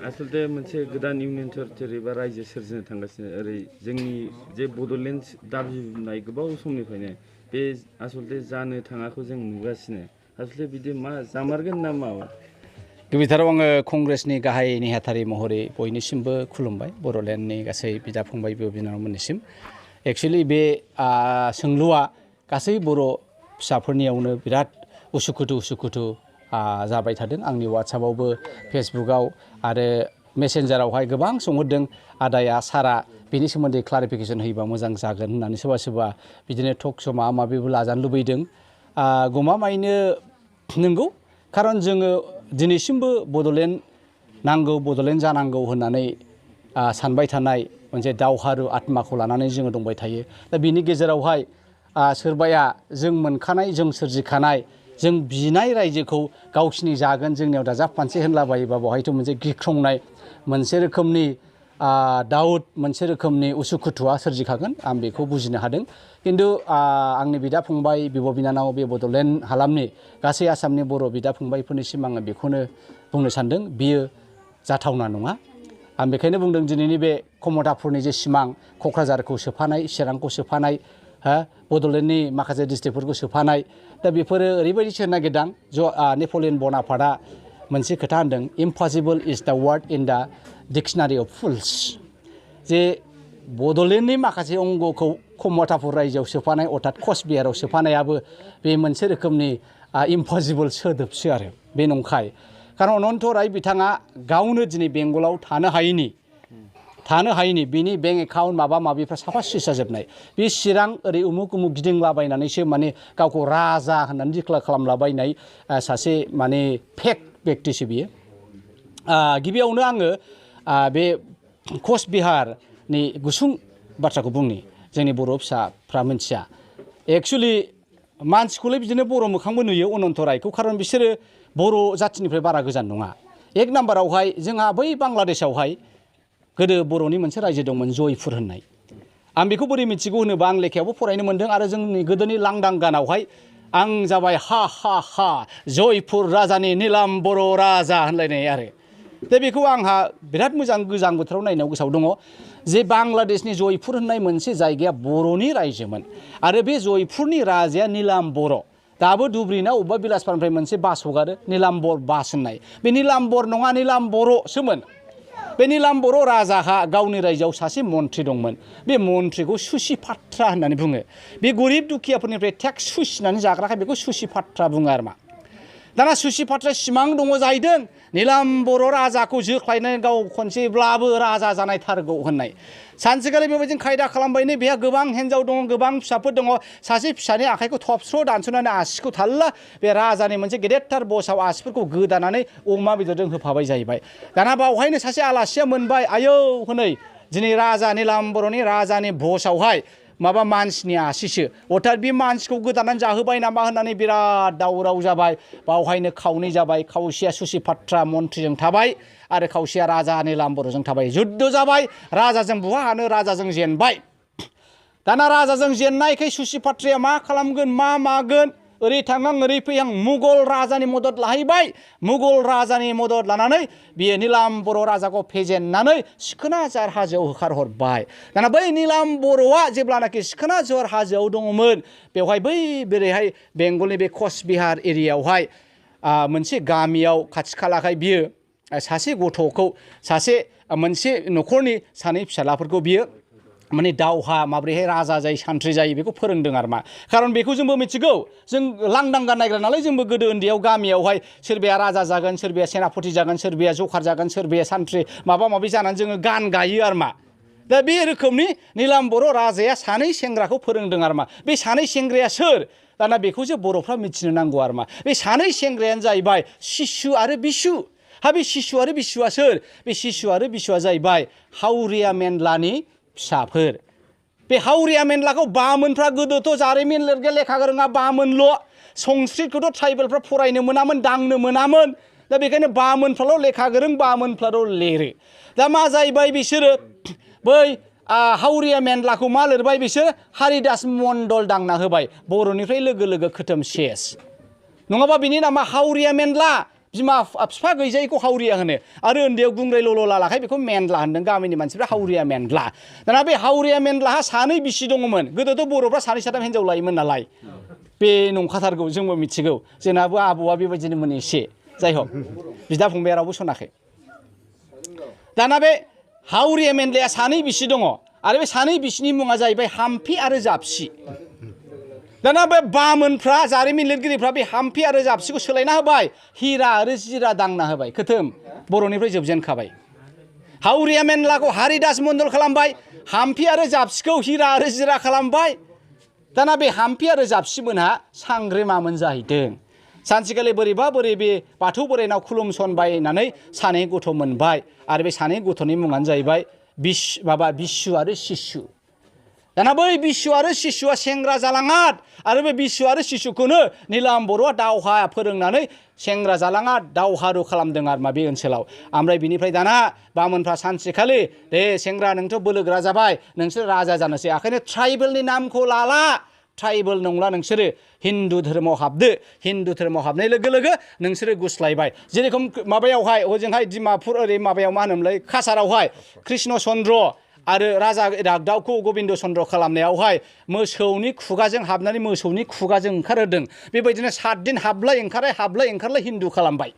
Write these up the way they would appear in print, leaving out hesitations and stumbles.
आसलते मोनसे गोदान union territory बा रायजो सोरजिनो थांगासिनो ओरै जोंनि जे बड'लेण्ड दाबि बुनाय गोबाव समनिफ्रायनो बे आसलते जानो थाङाखौ जों नुगासिनो आसलते बिदि मा जामारगोन ना माबा गिबिथाराव आङो कंग्रेसनि गाहाय नेहाथारि महरै बयनिसिमबो खुलुमबाय बड'लेण्डनि गासै बिदा फंबाय बिब' बिनानावमोननिसिम एक्सुवेलि बे सोंलुआ गासै बर' फिसाफोरनियावनो बिराद उसुखुथु जाबाय थादों आंनि वाट्सएपआवबो फेसबुकआव आरो मेसेन्जारावहाय गोबां सोंहरदों आदाया सारा बेनि सोमोन्दै क्लारिफिकेसन होयोबा मोजां जागोन होननानै सोरबा बिदिनो टक शो माबा माबिबो लाजानो लुबैदों गमामायैनो नंगौ खारन जोङो दिनैसिमबो बड'लेण्ड नांगौ बड'लेण्ड जानांगौ होननानै सानबाय थानाय मोनसे दावहारु आत्माखौ लानानै जोङो दंबाय थायो दा बिनि गेजेरावहाय सोरबाया जों मोनखानाय जों सोरजिखानाय जों बिनाय रायजोखौ गावसिनि जागोन जोंनियाव दाजाबफानसे होनलाबायोबा बेवहायथ' मोनसे गिख्रंनाय मोनसे रोखोमनि दाउट मोनसे रोखोमनि उसुखुथुआ सोरजिखागोन आं बेखौ बुजिनो हादों किन्तु आंनि बिदा फंबाय बिब' बिनानाव बे बड'लेण्ड हालामनि गासै आसामनि बर' बिदा फंबायफोरनिसिम आङो बेखौनो बुंनो सानदों बियो जाथावना नङा आं बेखायनो बुंदों दिनैनि बे कमतापुरनि जे सिमां क'क्राझारखौ सोफानाय चिरांखौ सोफानाय बड'लेण्डनि माखासे डिस्ट्रिक्टफोरखौ सोफानाय दा बेफोरो ओरैबायदिसो नागिरदों नेपलियन बनापार्टआ मोनसे खोथा होनदों इम्पसिबल इज द word in the dictionary of फुल्स जे बड'लेण्डनि माखासे अंगखौ कमतापुर रायजोआव सोफानाय अर्थात कचबिहाराव सोफानायाबो बे मोनसे रोखोमनि इम्पसिबल सोदोबसो आरो बे नंखाय खारन अनन्त राय बिथाङा गावनो दिनै बेंगलाव थानो हायैनि बिनि बेंक एकाउन्ट माबा माबिफ्रा साफा सुसा जोबनाय बे चिरां ओरै उमुक गिदिंलाबायनानैसो माने गावखौ राजा होननानै डिक्लेयार खालामलाबायनाय सासे माने फेक बेक्तिसो बियो गिबियावनो आङो बे कचबिहारनि गुसुं बाथ्राखौ बुंनि जोंनि बर' फिसाफ्रा मिथिया एक्सुवेलि मानसिखौलाय बिदिनो बर' मोखांबो नुयो अनन्त रायखौ खारन बिसोरो बर' जाथिनिफ्राय बारा गोजान नङा एक नाम्बारावहाय जोंहा बै बांलादेशआवहाय गोदो बर'नि मोनसे रायजो दंमोन जयपुर होननाय आं बेखौ बोरै मिथिगौ होनोबा आं लेखायावबो फरायनो मोन्दों आरो जोंनि गोदोनि लांदां गानावहाय आं जाबाय हा हा हा जयपुर राजानि निलाम बर' राजा होनलायनाय आरो दा बेखौ आंहा बिराद मोजां गोजां बोथोराव नायनायाव गोसोआव दङ जे बांलादेशनि जयपुर होननाय मोनसे जायगाया बर'नि रायजोमोन आरो बे जयपुरनि राजाया निलाम बर' दाबो धुब्रिना अबेबा बिलासपारानिफ्राय मोनसे बास हगारो निलाम्बर बास होननाय बे निलाम्बर नङा निलाम बर'सोमोन बे निलाम बर' राजाहा गावनि रायजोआव सासे मन्थ्रि दंमोन बे मन्थ्रिखौ सुसिपात्रा होननानै बुङो बे गरिब दुखियाफोरनिफ्राय टेक्स सुसिनानै जाग्राखाय बेखौ सुसिपात्रा बुङो आरो मा दाना सुसिपात्रा सिमां दङ जाहैदों निलाम बर' राजाखौ जोख्लायनानै गाव खनसेब्लाबो राजा जानायथारगौ होननाय सानसेखालि बेबायदिनो खायदा खालामबायनो बेहा गोबां हिन्जाव दङ गोबां फिसाफोर दङ सासे फिसानि आखाइखौ थबस्र' दानस'नानै आसिखौ थाल्ला बे राजानि मोनसे गेदेरथार बसाव आसिफोरखौ गोदानानै अमा बेदरजों होफाबाय जाहैबाय दाना बावहायनो सासे आलासिया मोनबाय आयौ हनै दिनै राजा निलाम बर'नि राजानि बसावहाय माबा मानसिनि आसिसो अर्थात बे मानसिखौ गोदानानै जाहोबाय नामा होननानै बिराद दावराव जाबाय बावहायनो खावनै जाबाय खावसेया सुसिपात्रा मन्थ्रिजों थाबाय आरो खावसेया राजा निलाम बर'जों थाबाय जुद्ध जाबाय राजाजों बुहा हानो राजाजों जेनबाय दाना राजाजों जेननायखाय सुसिपात्राया मा खालामगोन मा मागोन ओरै थांहां ओरै फैहां मुगल राजानि मदद लाहैबाय मुगल राजानि मदद लानानै बियो निलाम बर' राजाखौ फेजेननानै सिखोनाजार हाजोआव होखारहरबाय दाना बै निलाम बर'आ जेब्लानाखि सिखोनाजार हाजोआव दङमोन बेवहाय बै बोरैहाय बेंगलनि बे कचबिहार एरियायावहाय मोनसे गामियाव खाथि खालाखाय बियो सासे गथ'खौ सासे मोनसे न'खरनि सानै फिसालाफोरखौ बियो माने दावहा माब्रैहाय राजा जायो सान्थ्रि जायो बेखौ फोरोंदों आरो मा खारन बेखौ जोंबो मिथिगौ जों लांदां गान नायग्रा नालाय जोंबो गोदो उन्दैयाव गामियावहाय सोरबाया राजा जागोन सोरबाया सेनापति जागोन सोरबाया जखार जागोन सोरबाया सान्थ्रि माबा माबि जानानै जोङो गान गायो आरो मा दा बे रोखोमनि निलाम बर' राजाया सानै सेंग्राखौ फोरोंदों आरो मा बे सानै सेंग्राया सोर दाना बेखौसो बर'फ्रा मिथिनो नांगौ आरो मा बे सानै सेंग्रायानो जाहैबाय शिशु आरो बिशु बे शिशु आरो बिशुआ सोर बे शिशु आरो बिशुआ जाहैबाय हावरिया मेनलानि फिसाफोर बे हावरिया मेनलाखौ बामोनफ्रा गोदोथ' जारिमिन लिरग्रा लेखा गोरोङा बामोनल' संस्कृतखौथ' ट्राइबेलफ्रा फरायनो मोनामोन दांनो मोनामोन दा बेखायनो बामोनफ्राल' लेखा गोरों बामोनफ्राल' लिरो दा मा जाहैबाय बिसोरो बै हावरिया मेनलाखौ मा लिरबाय बिसोर हारिदास मण्डल दांना होबाय बर'निफ्राय लोगो लोगो खोथोम सेस नङाबा बिनि नामा हावरिया मेनला बिमा बिफा गैजायैखौ हावरिया होनो आरो उन्दैयाव गुंग्राय लल' लालाखाय बेखौ मेनला होनदों गामिनि मानसिफ्रा हावरिया मेनला दाना बे हावरिया मेनलाहा सानै बिसि दङमोन गोदोथ' बर'फ्रा सानै साथाम हिनजाव लायोमोन नालाय बे नंखाथारगौ जोंबो मिथिगौ जोंनाबो आबौआ बेबायदिनोमोन एसे जाय हक बिदा फंबाया रावबो सनाखै दाना बे हावरिया मेनलाया सानै बिसि दङ आरो बे सानै बिसिनि मुङा जाहैबाय हाम्फि आरो जाबसि दाना बे बामोनफ्रा जारिमिन लिरगिरिफ्रा बे हाम्फि आरो जाबसिखौ सोलायना होबाय हिरा आरो जिरा दांना होबाय खोथोम बर'निफ्राय जोबजेनखाबाय हावरिया मेनलाखौ हारिदास मण्डल खालामबाय हाम्फि आरो जाबसिखौ हिरा आरो जिरा खालामबाय दाना बे हाम्फि आरो जाबसिमोनहा सांग्रेमामोन जाहैदों सानसेखालि बोरैबा बोरै बे बाथौ बोराइनाव खुलुमसनबायनानै सानै गथ' मोनबाय आरो बे सानै गथ'नि मुङानो जाहैबाय बिस्सु आरो शिशु दाना बै बिस्सु आरो शिशुआ सेंग्रा जालाङाद आरो बे बिस्सु आरो शिशुखौनो नीलाम बर'आ दावहा फोरोंनानै सेंग्रा जालाङाद दावहारु खालामदों आरो मा बे ओनसोलाव ओमफ्राय बिनिफ्राय दाना बामोनफ्रा सानसेखालि दे सेंग्रा नोंथ' बोलोगोरा जाबाय नोंसोर राजा जानोसै ओंखायनो ट्राइबेलनि नामखौ लाला ट्राइबेल नंला नोंसोरो हिन्दु धोरोमाव हाबदो हिन्दु धोरोमाव हाबनाय लोगो लोगो नोंसोरो गुस्लायबाय जेरेखम माबायावहाय ओजोंहाय डिमापुर ओरै माबायाव मा होनोमोनलाय काछारावहाय कृष्ण चन्द्र आरो राजा इरागदावखौ गबिन्द चन्द्र खालामनायावहाय मोसौनि खुगाजों हाबनानै मोसौनि खुगाजों ओंखारहोदों बेबायदिनो 7 दिन हाबलाय ओंखारलाय हिन्दु खालामबाय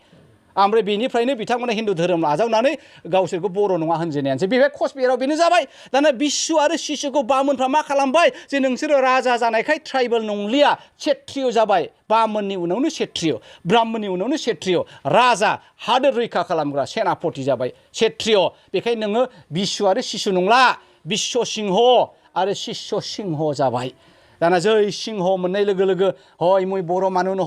ओमफ्राय बेनिफ्रायनो बिथांमोना हिन्दु धोरोम आजावनानै गावसोरखौ बर' नङा होनजेननायानोसै बे कचबिहाराव बेनो जाबाय दाना बिस्सु आरो शिशुखौ बामोनफ्रा मा खालामबाय जे नोंसोरो राजा जानायखाय ट्राइबेल नंलिया क्षत्रिय जाबाय बामोननि उनावनो क्षत्रिय ब्राह्मणनि उनावनो क्षत्रिय राजा हादोर रैखा खालामग्रा सेनापति जाबाय क्षत्रिय बेखायनो नोङो बिस्सु आरो शिशु नंला बिश्व सिंह आरो शिष्य सिंह जाबाय दाना जै सिंह मोननाय लोगो लोगो हय मुई बर' मानुनो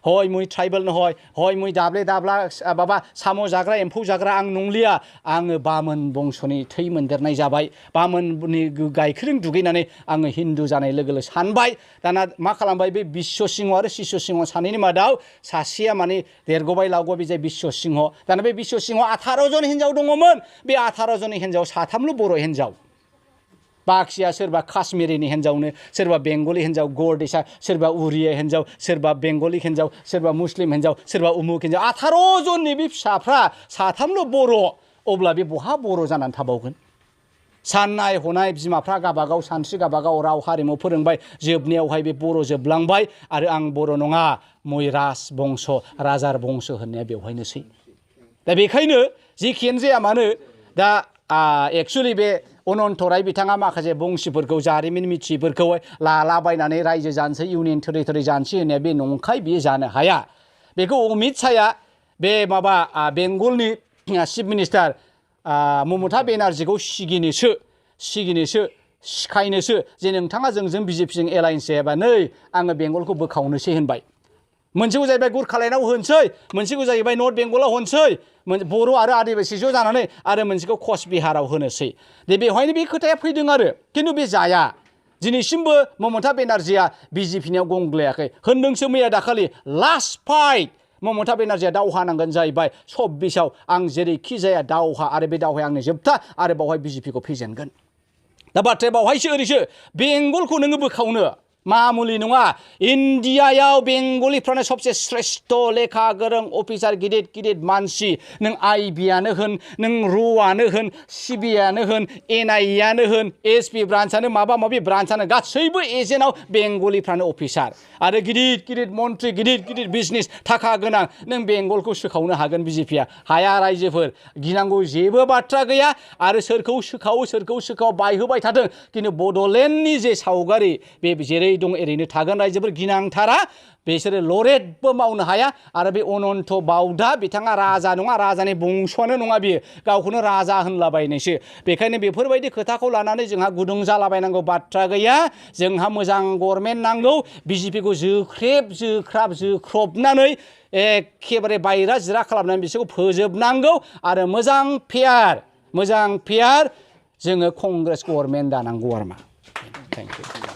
हय मुई ट्राइबेल हय मुई दाब्ले दाब्ला माबा साम' जाग्रा एम्फौ जाग्रा आं नंलिया आङो बामोन बंस'नि थै मोनदेरनाय जाबाय बामोननि गाइखेरजों दुगैनानै आङो हिन्दु जानाय लोगो लोगो सानबाय दाना मा खालामबाय बे बिश्व सिंह आरो शिष्य सिंह सानैनि मादाव सासेया माने देरगबाय लावगबाय जाय बिश्व सिंह दाना बे बिश्व सिंह 18 जन हिन्जाव दङमोन बे 18 जननि हिन्जाव 3ल' बर' हिन्जाव बाखिया सोरबा काश्मीरिनि हिन्जावनो सोरबा बेंगलि हिन्जाव गरदेसा सोरबा उरिया हिन्जाव सोरबा बेंगलि हिन्जाव सोरबा मुस्लिम हिन्जाव सोरबा उमुक हिन्जाव 18 जननि बे फिसाफ्रा 3ल' बर' अब्ला बे बहा बर' जानानै थाबावगोन साननाय हनाय बिमाफ्रा गाबागाव सानस्रि गाबागाव राव हारिमु फोरोंबाय जोबनायावहाय बे बर' जोबलांबाय आरो आं बर' नङा मै राज बंस राजार बंस होननाया बेवहायनोसै दा बेखायनो जेखियानो जाया मानो दा एक्चुअलि बे अनन्तराय बिथाङा माखासे बंसिफोरखौ जारिमिन मिथियैफोरखौ लालाबायनानै रायजो जानोसै इउनियन टेरिटरि जानोसै होननाया बे नंखाय बियो जानो हाया बेखौ अमित शाहया बे माबा बेंगलनि चिफ मिनिस्टार ममता बेनार्जीखौ सिगिनोसो सिखायनोसो जे नोंथाङा जोंजों बिजेपिजों एलायन्स जायाबा नै आङो बेंगलखौ बोखावनोसै होनबाय मोनसेखौ जाहैबाय गुरखालायनाव होनसै मोनसेखौ जाहैबाय नर्थ बेंगलाव होनसै बर' आरो आदिबासि ज' जानानै आरो मोनसेखौ कचबिहाराव होनोसै दे बेवहायनो बे खोथाया फैदों आरो खिन्थु बे जाया दिनैसिमबो ममता बेनार्जीया बिजेपिनियाव गंग्लायाखै होनदोंसो मैया दाखालि लास्ट फाइट ममता बेनार्जीया दावहा नांगोन जाहैबाय 26आव आं जेरैखि जाया दावहा आरो बे दावहाया आंनि जोबथा आरो बावहाय बिजेपिखौ फेजेनगोन दा बाथ्राया बावहायसो ओरैसो बेंगलखौ नोङो बोखावनो मामुलि नङा इन्डियायाव बेंगलिफ्रानो सबसे श्रेष्ठ लेखा गोरों अफिसार गिदिर गिदिर मानसि नों आइबियानो होन नों रुआनो होन सिबिआनो होन एनआइएआनो होन एसपि ब्रान्चआनो माबा माबि ब्रान्चआनो गासैबो एजेन्टआव बेंगलिफ्रानो अफिसार आरो गिदिर गिदिर मन्त्रि गिदिर गिदिर बिजनेस थाखा गोनां नों बेंगलखौ सोखावनो हागोन बिजेपिया हाया रायजोफोर गिनांगौ जेबो बाथ्रा गैया आरो सोरखौ सोखाव बायहोबाय थादों खिन्थु बड'लेण्डनि जे सावगारि बे जेरै दं ओरैनो थागोन रायजोफोर गिनांथारा बिसोरो लरेटबो मावनो हाया आरो बे अनन्त बाउदा बिथाङा राजा नङा राजानि बंस'आनो नङा बियो गावखौनो राजा होनलाबायनायसो बेखायनो बेफोरबायदि खोथाखौ लानानै जोंहा गुदुं जालाबायनांगौ बाथ्रा गैया जोंहा मोजां गभर्नमेन्ट नांगौ बिजेपिखौ जोख्रेबनानै एखेबारे बायरा जिरा खालामनानै बिसोरखौ फोजोबनांगौ आरो मोजां फेयार जोङो कंग्रेस गभर्नमेन्ट दानांगौ आरो मा थेंक इउ